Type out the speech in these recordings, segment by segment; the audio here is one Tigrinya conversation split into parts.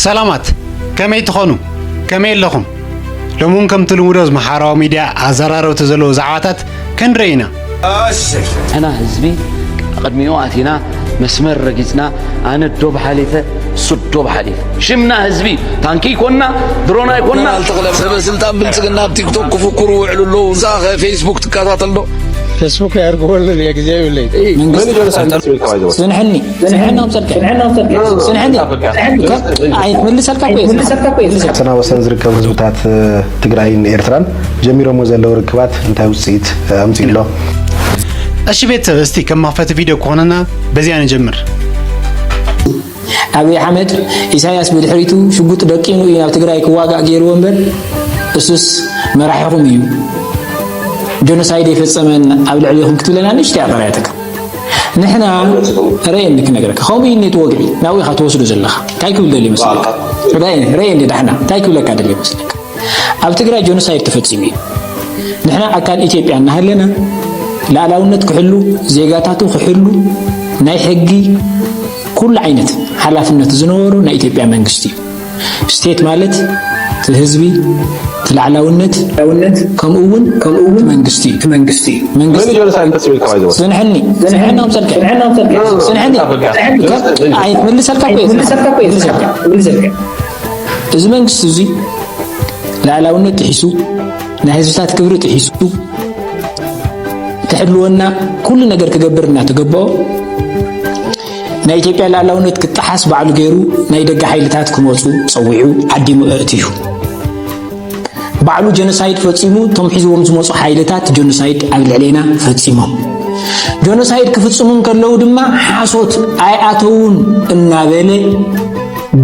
ሰላማት፣ ከመይ ትኾኑ? ከመይ ኣለኹም? ሎሚ እውን ከምቲ ልሙድ ኣብ ማሕበራዊ ሚድያ ኣዘራረብቲ ዘለዉ ዛዕባታት ክንርኢ ኢና። ንሕና ህዝቢ ቅድሚኡ ኣቲና መስመር ረጊፅና ኣነ ዶብ ሓሊፈ እሱ ዶብ ሓሊፈ ሽምና ህዝቢ ታንኪ ይኮና ድሮና ይኮና ሰበ ስልጣን ብልፅግና ኣብ ቲክቶክ ክፍክሩ ውዕሉ ኣለዉ። እዛ ከ ፌስቡክ ትከታተል ዶ? ፌስቡክ ያርግወልን የጊዜው ይለይ ጽንሕኒ ጽንሕኒ ኣምፀልካ ጽንሕኒ ኣይትምልሰልካ እኮ እየ ዝሓ- ወሰና ወሰን ዝርከቡ ህዝብታት ትግራይን ኤርትራን ጀሚሮሞ ዘለዉ ርክባት እንታይ ውፅኢት ኣምፅኡ ኣሎ? እሺ ቤተሰብ፣ እስቲ ከም መኽፈቲ ቪድዮ ክኾነና በዚኣ ንጀምር። ኣብይ ኣሕመድ ኢሳያስ ብድሕሪቱ ሽጉጥ ደቂኑ እዩ ናብ ትግራይ ክዋጋእ ገይርዎ እምበር እሱስ መራሒኹም እዩ። ጆኖሳይድ የፈጸመን ኣብ ልዕሊኹም ክትብለና ንእሽተይ ኣቐራያተካ ንሕና ረየኒ ክነግረካ ከምኡ እዩ ኔት ወግዒ ናብኡ ኢኻ ትወስዶ ዘለኻ እንታይ ክብል ደልዩ መስለካ ረየኒ ረየኒ ዳሕና እንታይ ክብለካ ደልዩ መስለካ ኣብ ትግራይ ጆኖሳይድ ተፈጺሙ እዩ ንሕና ኣካል ኢትዮጵያ እናሃለና ላዕላውነት ክሕሉ ዜጋታቱ ክሕሉ ናይ ሕጊ ኩሉ ዓይነት ሓላፍነት ዝነበሮ ናይ ኢትዮጵያ መንግስቲ እዩ ስቴት ማለት እቲ ህዝቢ እቲ ላዕላውነት ከምኡ እውን ከምኡ እውን መንግስቲ እዩ መንግስቲ እዩ መንግስቲ መን ጆኖሳይድ ፈፂሙ ኢልካ ባይዘወ ዝንሕኒ ዝንሕኒ ኣምፀልካ ዝንሕኒ ኣይትምልሰልካ እኮ እየ ዝንሕኒ። እዚ መንግስቲ እዚ ላዕላውነት ጥሒሱ ናይ ህዝብታት ክብሪ ጥሒሱ ክሕልወና ኩሉ ነገር ክገብር እናተገበኦ ናይ ኢትዮጵያ ላዕላውነት ክጠሓስ ባዕሉ ገይሩ ናይ ደገ ሓይልታት ክመፁ ፀዊዑ ዓዲሙ ኣእትዩ ባዕሉ ጀኖሳይድ ፈፂሙ እቶም ሒዝዎም ዝመፁ ሓይልታት ጀኖሳይድ ኣብ ልዕሌና ፈፂሞም ጀኖሳይድ ክፍፅሙ እንከለዉ ድማ ሓሶት ኣይኣተውን እናበለ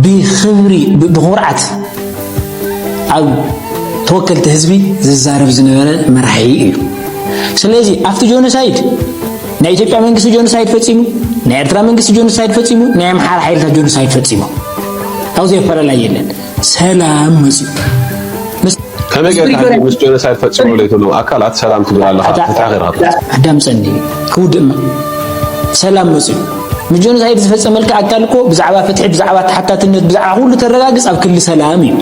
ብኽብሪ ብኹርዓት ኣብ ተወከልቲ ህዝቢ ዝዛረብ ዝነበረ መራሒ እዩ ስለዚ ኣብቲ ጆኖሳይድ ናይ ኢትዮጵያ መንግስቲ ጆኖሳይድ ፈፂሙ ናይ ኤርትራ መንግስቲ ጆኖሳይድ ፈፂሙ ናይ ኣምሓራ ሓይልታት ጆኖሳይድ ፈፂሙ ኣብ ዘፈላላይ የለን ሰላም መፅዩ ከመይ ጌርካ ምስ ጆኖሳይድ ፈፂሙ ለይትብሎም ኣካላት ሰላም ትብል ኣለካ ፍትሒ ኸይርካ ኣዳምፀኒ ክውድእማ ሰላም መፅዩ ምስ ጆኖሳይድ ዝፈፀመልካ ኣካል እኮ ብዛዕባ ፍትሒ ብዛዕባ ተሓታትነት ብዛዕባ ኩሉ ተረጋግፅ ኣብ ክሊ ሰላም እዩ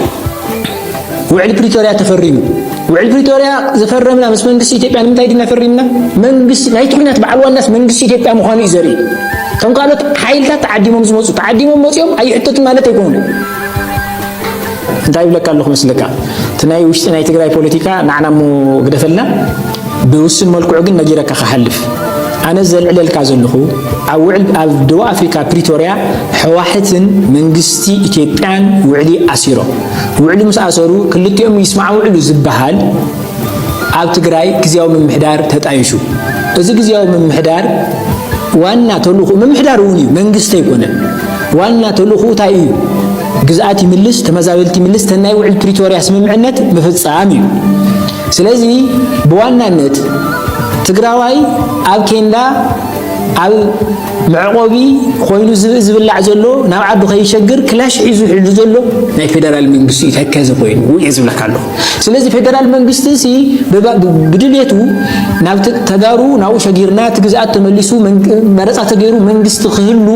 ውዕል ፕሪቶርያ ተፈሪሙ ውዕል ፕሪቶርያ ዝፈረምና ምስ መንግስቲ ኢትዮጵያ ንምንታይ ድና ፈሪምና መንግስቲ ናይቲ ኩናት በዓል ዋናስ መንግስቲ ኢትዮጵያ ምዃኑ እዩ ዘርኢ ከም ካልኦት ሓይልታት ተዓዲሞም ዝመፁ ተዓዲሞም መፅኦም ኣይሕተቱን ማለት ኣይኮኑን እንታይ ይብለካ ኣለኹ መስለካ እቲ ናይ ውሽጢ ናይ ትግራይ ፖለቲካ ንዓና ሞ ግደፈልና ብውስን መልክዑ ግን ነጊረካ ክሓልፍ ኣነ ዘልዕለልካ ዘለኹ ኣብ ውዕል ኣብ ደቡብ ኣፍሪካ ፕሪቶርያ ሕዋሕትን መንግስቲ ኢትዮጵያን ውዕሊ ኣሲሮም ውዕሊ ምስ ኣሰሩ ክልቲኦም ይስማዕምዕሉ ዝበሃል ኣብ ትግራይ ግዝያዊ ምምሕዳር ተጣይሹ እዚ ግዝያዊ ምምሕዳር ዋና ተልእኹ ምምሕዳር እውን እዩ መንግስቲ ኣይኮነን ዋና ተልእኹ እንታይ እዩ ግዝኣት ይምልስ ተመዛበልቲ ይምልስ ተናይ ውዕል ፕሪቶርያ ስምምዕነት ምፍፃም እዩ ስለዚ ብዋናነት ትግራዋይ ኣብ ኬንዳ ኣብ መዕቆቢ ኮይኑ ዝብእ ዝብላዕ ዘሎ ናብ ዓዱ ከይሸግር ክላሽ ሒዙ ሕሉ ዘሎ ናይ ፌደራል መንግስቲ እዩ ተከዘ ኮይኑ እየ ዝብለካ ኣለኹ ስለዚ ፌደራል መንግስቲ ሲ ብድልየቱ ናብ ተጋሩ ናብኡ ሸጊርና እቲ ግዝኣት ተመሊሱ መረፃ ተገይሩ መንግስቲ ክህሉ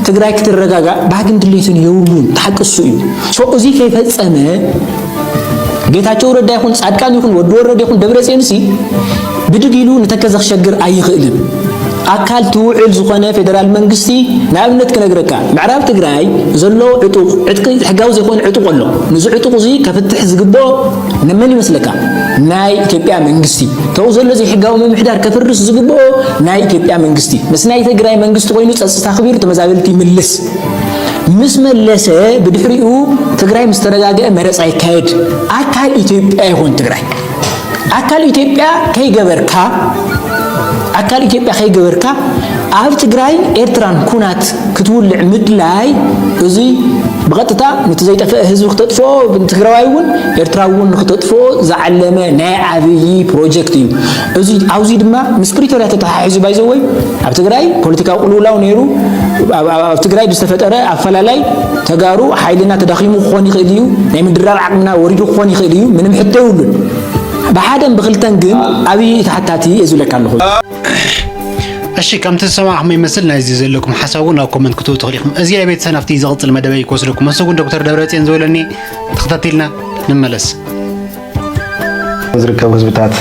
ትግራይ ክትረጋጋእ ባህግን ድልየትን የብሉን ተሓቅሱ እዩ እዚ ከይፈፀመ ጌታቸው ረዳ ይኹን ፃድቃን ይኹን ወዲ ወረደ ይኹን ደብረፅዮንሲ ብድግ ኢሉ ንተከዘ ክሸግር ኣይኽእልን ኣካል ትውዕል ዝኾነ ፌደራል መንግስቲ ንኣብነት ክነግረካ ምዕራብ ትግራይ ዘሎ ዕጡቕ ዕጥቂ ሕጋዊ ዘይኮነ ዕጡቕ ኣሎ ንዚ ዕጡቕ እዚ ከፍትሕ ዝግብኦ ንመን ይመስለካ ናይ ኢትዮጵያ መንግስቲ ተው ዘሎ ዘይሕጋዊ ምምሕዳር ከፍርስ ዝግብኦ ናይ ኢትዮጵያ መንግስቲ ምስ ናይ ትግራይ መንግስቲ ኮይኑ ፀፅታ ክቢሩ ተመዛበልቲ ይምልስ ምስ መለሰ ብድሕሪኡ ትግራይ ምስ ተረጋገአ መረፃ ይካየድ ኣካል ኢትዮጵያ ይኾን ትግራይ ኣካል ኢትዮጵያ ከይገበርካ ኣካል ኢትዮጵያ ከይገበርካ ኣብ ትግራይ ኤርትራን ኩናት ክትውልዕ ምድላይ እዚ ብቐጥታ ነቲ ዘይጠፈአ ህዝቢ ክተጥፍኦ ትግራዋይ እውን ኤርትራ እውን ንክተጥፍኦ ዝዓለመ ናይ ዓብዪ ፕሮጀክት እዩ እዚ ኣብዚ ድማ ምስ ፕሪቶርያ ተተሓሒዙ ባይዘወይ ኣብ ትግራይ ፖለቲካዊ ቅልውላው ነይሩ ኣብ ትግራይ ብዝተፈጠረ ኣፈላላይ ተጋሩ ሓይልና ተዳኺሙ ክኾን ይኽእል እዩ ናይ ምድራር ዓቕምና ወሪዱ ክኾን ይኽእል እዩ ምንም ሕቶ የብሉን ብሓደን ብክልተን ግን ኣብይ ተሓታቲ እየ ዝብለካ ኣለኹ እሺ፣ ከምቲ ዝሰማዕኹም ይመስል ናይዚ ዘለኩም ሓሳብ እውን ኣብ ኮመንት ክትህቡ ትኽእሉ ኢኹም። እዚ ቤተሰብ ናብቲ ዝቕጽል መደበይ ክወስደኩም። መሰጉን ዶክተር ደብረጽዮን ዝበለኒ ተኸታቲልና ንመለስ። ዝርከቡ ህዝብታት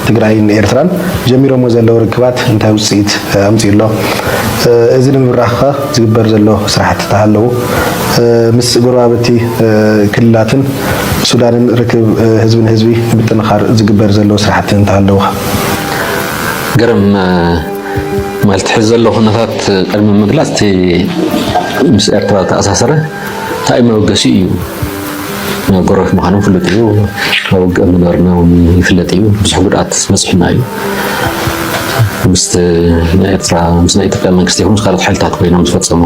ትግራይን ኤርትራን ጀሚሮሞ ዘለዉ ርክባት እንታይ ውፅኢት ኣምፅኡ ኣሎ? እዚ ንምብራኽ ከ ዝግበር ዘሎ ስራሕቲ ተሃለዉ ምስ ጎረባብቲ ክልላትን ሱዳንን ርክብ ህዝቢ ንህዝቢ ምጥንኻር ዝግበር ዘሎ ስራሕቲ እንተሃለዉ? ገርም ማለት ሕዚ ዘሎ ኩነታት ቅድሚ ምግላፅ እቲ ምስ ኤርትራ ተኣሳሰረ እንታይ መበገሲ እዩ? ጎረቤት ምዃኖም ፍሉጥ እዩ። ኣብ ውግእ ምንባርና እውን ይፍለጥ እዩ። ብዙሕ ጉድኣት በፂሑና እዩ። ምስቲ ናይ ኤርትራ ምስ ናይ ኢትዮጵያ መንግስቲ ይኹን ምስ ካልኦት ሓይልታት ኮይኖም ዝፈፀሞ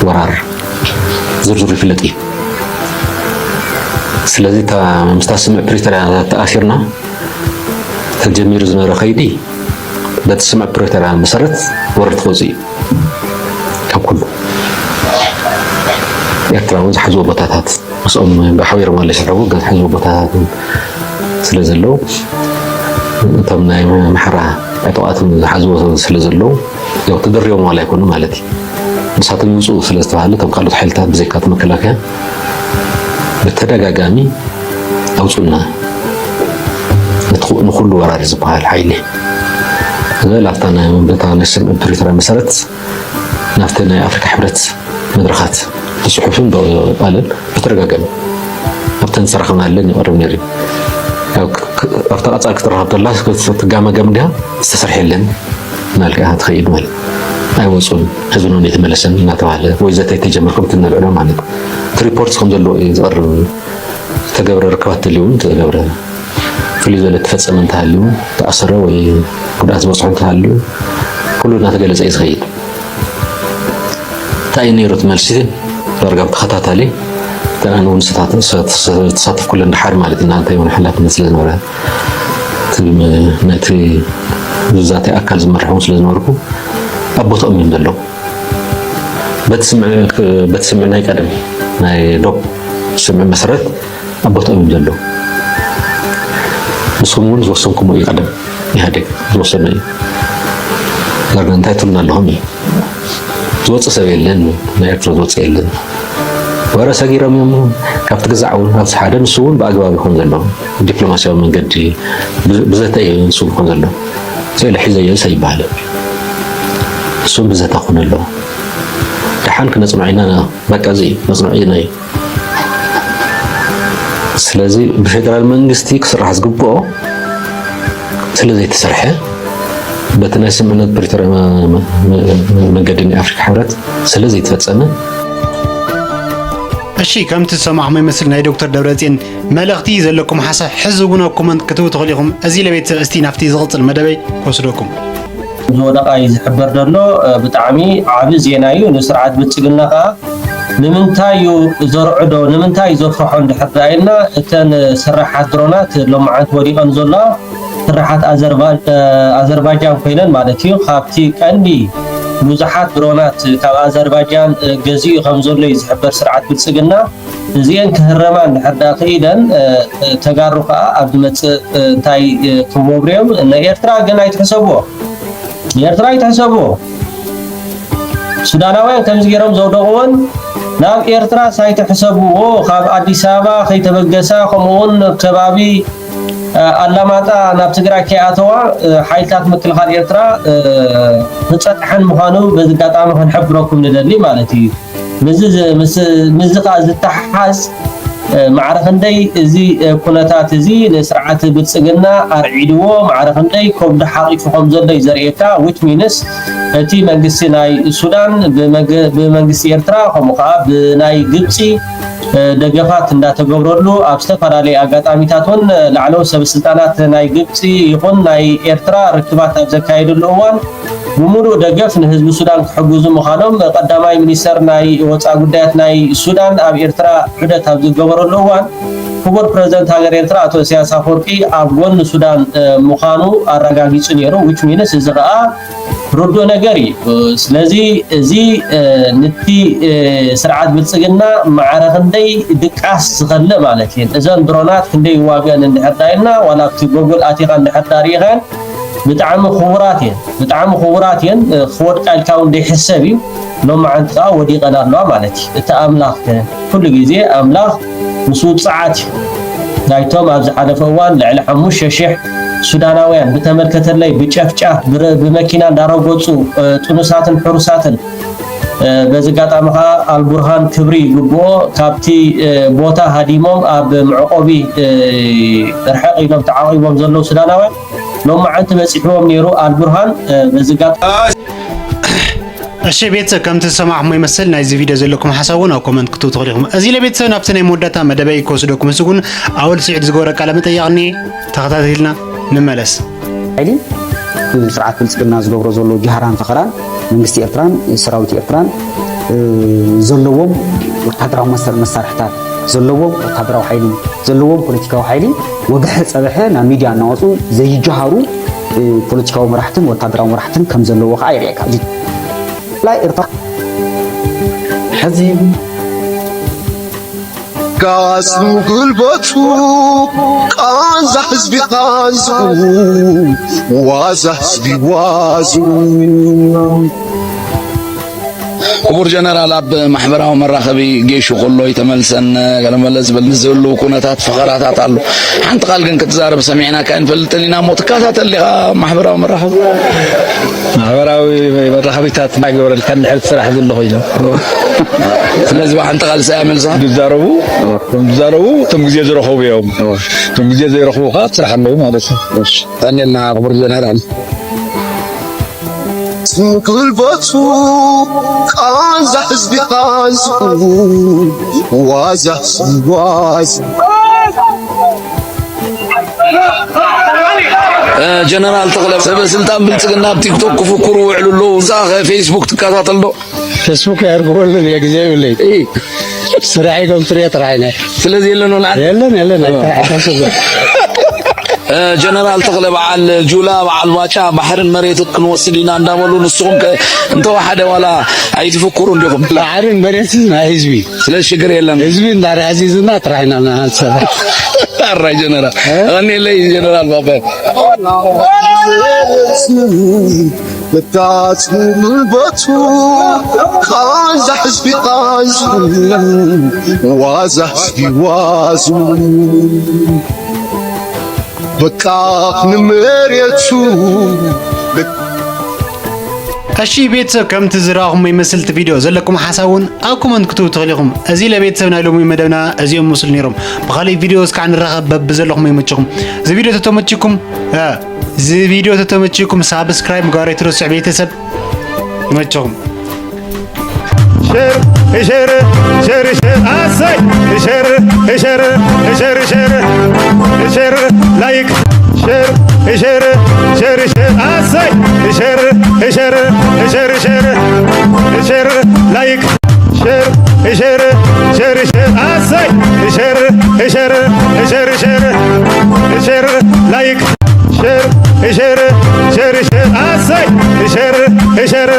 ወራር ዝርዝሩ ይፍለጥ እዩ። ስለዚ ምስታ ስምምዕ ፕሪቶርያ ተኣሲርና ተጀሚሩ ዝነበረ ከይዲ በቲ ስምምዕ ፕሪቶርያ መሰረት ወረርቲ ክወፅእ እዩ። ካብ ኩሉ ኤርትራ እውን ዝሓዝዎ ቦታታት ምስኦም ብሓቢሮም ኣሎ ይስዕቡ ግን ዝሓዝዎ ቦታታት ስለ ዘለዉ እቶም ናይ ኣምሓራ ዕጡቓት ዝሓዝዎ ስለ ዘለዉ ያው ተደሪቦም ዋላ ኣይኮኑ ማለት እዩ። ንሳቶም ይውፅኡ ስለ ዝተባሃለ እቶም ካልኦት ሓይልታት ብዘይካ እቲ መከላከያ ብተደጋጋሚ ኣውፁና ንኩሉ ወራሪ ዝበሃል ሓይሊ ዝበል ኣብታ ናይ መንበታ ናይ ስምምዕ ፕሪቶርያ መሰረት ናብቲ ናይ ኣፍሪካ ሕብረት መድረኻት ብፅሑፍን ብቃልን ብተደጋጋሚ ኣብተን ዝተረኸብናለን ይቐርብ ነይሩ። ኣብታ ቀፃል ክትረኸብ ተላ ትጋመገም እንዲያ ዝተሰርሐ የለን እናልካ ትኸይድ ማለት ኣይወፁን ህዝብን እውን የተመለሰን እናተባሃለ ወይ ዘተ የተጀመርኩም ትነብዕሎ ማለት እቲ ሪፖርት ከም ዘለዎ እዩ ዝቐርብ። ተገብረ ርክባት ተልዩ እውን ተገብረ ፍልይ ዝበለ ተፈጸመ እንተሃልዩ ተኣሰረ ወይ ጉድኣት ዝበፅሖ እንተሃልዩ ኩሉ እናተገለፀ እዩ ዝኸይድ። እንታይ እዩ ነይሩ እቲ መልሲ? ዳርጋ ብተኸታታሊ እተን ኣነ እውን ተሳተፍኩለን ድሓር ማለት እዩ እናንተ የሆነ ሓላፍነት ስለ ዝነበረ ነቲ ዝዛተ ኣካል ዝመርሕ እውን ስለ ዝነበርኩ ኣብ ቦታኦም እዮም ዘለዉ። በቲ ስምዕ ናይ ቀደም ናይ ዶብ ስምዕ መሰረት ኣብ ቦታኦም እዮም ዘለዉ። ንስኹም እውን ዝወሰንኩሞ እዩ ቀደም ኢህኣዴግ ዝወሰኖ እዩ። ዳርጋ እንታይ ትብሉና ኣለኹም እዩ ዝወፅእ ሰብ የለን። ናይ ኤርትራ ዝወፅእ የለን። ወረ ሰጊሮም እዮም ካብቲ ግዛዕ እውን ኣብዚ ሓደ ንሱ እውን ብኣግባብ ይኾን ዘሎ ዲፕሎማሲያዊ መንገዲ ብዘተ እዩ ንሱ ይኾን ዘሎ። ስእሊ ሒዘዮ ሰይበሃል እሱም ብዘታ ኮነ ኣለዎ። ደሓን ክነፅንዖ ኢና በቃ እዚ መፅንዖ ኢና እዩ። ስለዚ ብፌደራል መንግስቲ ክስራሕ ዝግብኦ ስለ ዘይተሰርሐ በቲ ናይ ስምምነት ፕሪቶርያ መንገዲ ናይ ኣፍሪካ ሕብረት ስለ ዘይተፈፀመ እሺ ከምቲ ዝሰማዕኹም ይመስል ናይ ዶክተር ደብረፅዮን መልእኽቲ ዘለኩም ሓሳብ ሕዚ እውን ኣብ ኮመንት ክትህቡ ትኽእሉ ኢኹም። እዚ ለቤተሰብ እስቲ ናብቲ ዝቕፅል መደበይ ክወስደኩም። ዝወደቓ እዩ ዝሕበር ዘሎ። ብጣዕሚ ዓቢ ዜና እዩ ንስርዓት ብልጽግና ከኣ ንምንታይ እዩ ዘርዕዶ ንምንታይ እዩ ዘፍርሖ እንድሕር ደኣ ኢልና እተን ስራሓት ድሮናት ሎማዓንቲ ወዲቐን ዘለዋ ስራሓት ኣዘርባጃን ኮይነን ማለት እዩ ካብቲ ቀንዲ ብዙሓት ድሮናት ካብ ኣዘርባጃን ገዚኡ ከም ዘሎ እዩ ዝሕበር ስርዓት ብልጽግና። እዚኤን ክህረማ እንድሕር ደኣ ክኢለን ተጋሩ ከኣ ኣብ ዝመጽእ እንታይ ክገብሩ እዮም ንኤርትራ ግን ኣይትሕሰብዎ ንኤርትራ ኣይትሕሰብዎ ሱዳናውያን ከምዚ ገይሮም ዘውደቕወን ናብ ኤርትራ ሳይትሕሰብዎ ካብ ኣዲስ ኣበባ ከይተበገሳ ከምኡውን ከባቢ ኣላማጣ ናብ ትግራይ ከይኣተዋ ሓይልታት ምክልኻል ኤርትራ ክፀጥሐን ምዃኑ በዚ ኣጋጣሚ ክንሕብረኩም ንደሊ ማለት እዩ። ምስዚ ከዓ ዝተሓሓዝ ማዕረ ክንደይ እዚ ኩነታት እዚ ንስርዓት ብልፅግና ኣርዒድዎ ማዕረ ክንደይ ከብዱ ሓቒፉ ከም ዘሎ እዩ ዘርእየካ which means እቲ መንግስቲ ናይ ሱዳን ብመንግስቲ ኤርትራ ከምኡ ከዓ ብናይ ግብፂ ደገፋት እንዳተገብረሉ ኣብ ዝተፈላለዩ ኣጋጣሚታት እውን ላዕለዎት ሰበስልጣናት ናይ ግብፂ ይኹን ናይ ኤርትራ ርክባት ኣብ ዘካየድሉ እዋን ብምሉእ ደገፍ ንህዝቢ ሱዳን ክሕግዙ ምዃኖም ቀዳማይ ሚኒስተር ናይ ወፃኢ ጉዳያት ናይ ሱዳን ኣብ ኤርትራ ዑደት ኣብ ዝገበረሉ እዋን ክቡር ፕረዚደንት ሃገር ኤርትራ ኣቶ ኢሳያስ ኣፈወርቂ ኣብ ጎኒ ሱዳን ምዃኑ ኣረጋጊጹ ነይሩ which means እዚ ከዓ ርዱእ ነገር እዩ። ስለዚ እዚ ንቲ ስርዓት ብልጽግና ማዕረ ክንደይ ድቃስ ዝኸለ ማለት እዩ። እዘን ድሮናት ክንደይ ይዋግአን እንድሕር ዳኢልና ዋላ ኣብቲ ጎጉል ኣቲኻ እንድሕር ዳርኢኻን ብጣዕሚ ክቡራት እየን፣ ብጣዕሚ ክቡራት እየን። እ፣ ክወድቃ ኢልካ እውን ዘይሕሰብ እዩ። ሎማዓንቲ ከዓ ወዲቐን ኣለዋ ማለት እዩ። እቲ ኣምላኽ ከ? ኩሉ ግዜ ኣምላኽ ምስ ውፅዓት እዩ። ናይቶም ኣብ ዝሓለፈ እዋን ልዕሊ ሓሙሽተ ሽሕ ሱዳናውያን ብተመልከተለይ ብጨፍጫፍ ብረ-፣ ብመኪና እንዳረገፁ፣ እ፣ ጥኑሳትን ሕሩሳትን፣ እ፣ በዚ ኣጋጣሚ ከዓ ኣልቡርሃን ክብሪ ይግብኦ። ካብቲ፣ እ፣ ቦታ ሃዲሞም ኣብ መዕቆቢ፣ እ፣ ርሕቕ ኢሎም ተዓቂቦም ዘለዉ ሱዳናውያን ሎማዓንቲ በፂሕዎም ነይሩ ኣልቡርሃን፣ እ፣ በዚ ኣጋጣሚ እሺ ቤተሰብ፣ ከምቲ ዝሰማዕኹሞ ይመስል ናይዚ ቪድዮ ዘለኩም ሓሳብ እውን ኣብ ኮመንት ክትህቡ ትኽእሉ ኢኹም። እዚ ለቤተሰብ ናብቲ ናይ መወዳእታ መደበይ ክወስደኩም እሱ እውን ኣወል ስዒድ ዝገበሮ ቃለ መጠይቕ እኒኤ፣ ተኸታተልና ንመለስ። ሓይሊ ስርዓት ብልፅግና ዝገብሮ ዘሎ ጃህራን ፈኸራን መንግስቲ ኤርትራን ሰራዊት ኤርትራን፣ እ፣ ዘለዎም ወታደራዊ መሰር-፣ መሳርሕታት ዘለዎም ወታደራዊ ሓይሊ ዘለዎም ፖለቲካዊ ሓይሊ ወግሐ ጸብሐ ናብ ሚድያ እናወፁ ዘይጀሃሩ፣ እ፣ ፖለቲካዊ መራሕትን ወታደራዊ መራሕትን ከም ዘለዎ ከዓ የርእየካ። እዚ ላይ ኤርትራ ሕዚ ቃስሉ ጉልበቱ ቃንዛ ህዝቢ ቃንዝኡ ዋዛ ህዝቢ ዋዝኡ። ክቡር ጀነራል፣ ኣብ ማሕበራዊ መራኸቢ ጌሹ ከሎ ኣይተመልሰን፣ ገለመለ ዝብል ንዝህልው ኩነታት ፈኸራታት ኣሎ። ሓንቲ ቃል ግን ክትዛረብ ሰሚዕናካ ኣይንፈልጥን ኢና እሞ ትከታተል ዲኻ ማሕበራዊ መራኸቢ? ማሕበራዊ መራኸቢታት እንታይ ገበረልካ እንድሕር ትስራሕ ዘሎ ኮይኖም ስለዚ ሓንቲ ቃል ሰያ መልሳ ዝዛረቡ እቶም ዝዛረቡ እቶም ግዜ ዝረኸቡ እዮም። እቶም ግዜ ዘይረኽቡ ከዓ ስራሕ ኣለዉ ማለት እዩ። ጠኔልና ክቡር ጀነራል ጉልበቱ ቃንዛ ህዝቢ ቃንዝኡ ዋዛ ህዝቢ ዋዝ ጀነራል ተኽለ ሰበ ስልጣን ብልፅግና ኣብ ቲክቶክ ክፍክሩ ውዕሉ ኣለዉ። ንስኻ ከ ፌስቡክ ትከታተል ዶ? ፌስቡክ ኣየርግበሉን እየ፣ ግዜ የብለይ። ስራሕ ይገምጥር እየ ጥራሕ ኢነ። ስለዚ የለን ወላ የለን የለን ኣይታ- ኣይታስብ። እ፣ ጀነራል ተኽለ በዓል ጁላ በዓል ባጫ ባሕርን መሬትን ክንወስድ ኢና እንዳበሉ ንስኹም ከ እንተወሓደ ዋላ ኣይትፍክሩ እንዲኹም? ባሕርን መሬትን ናይ ህዝቢ። ስለዚ ሽግር የለን። ህዝቢ እንዳርኣዚዝና ጥራሕ ኢና ንሰርሕ። ኣራይ ጀነራል። ኣኔለይ ጀነራል ባባይ። በቃ ጉልበቱ ቃንዛ ህዝቢ ቃንዝኡ ዋዛ ህዝቢ ዋዝኡ በቃ ንመሬቱ እሺ ቤተሰብ ከምቲ ዝረኣኹሞ ይመስል እቲ ቪድዮ ዘለኩም ሓሳብ እውን ኣብ ኮመንት ክትቡ ትኽእሉ ኢኹም። እዚ ለቤተሰብ ናይ ሎሚ መደብና እዚኦም መስሉ ነይሮም። ብኻሊእ ቪድዮ እስካዕ ንራኸብ በብዘለኹሞ ይመችኹም። እዚ ቪድዮ ተተመችኩም እዚ ቪድዮ ተተመችኩም ሳብስክራይብ ምግባር ኣይትረስዑ ቤተሰብ። ይመችኹም። ሸር ሸር ሸር ሸር ኣሰይ ሸር ሸር ሸር ሸር ሸር ላይክ ሸር ሸር ሸር ሸር ኣሰይ ሸር ሸር ሸር ሸር ሸር ላይክ ሸር ሸር ሸር ሸር ኣሰይ ሸር ሸር ሸር ሸር ሸር ላይክ ሸር ሸር ሸር ሸር ኣሰይ ሸር ሸር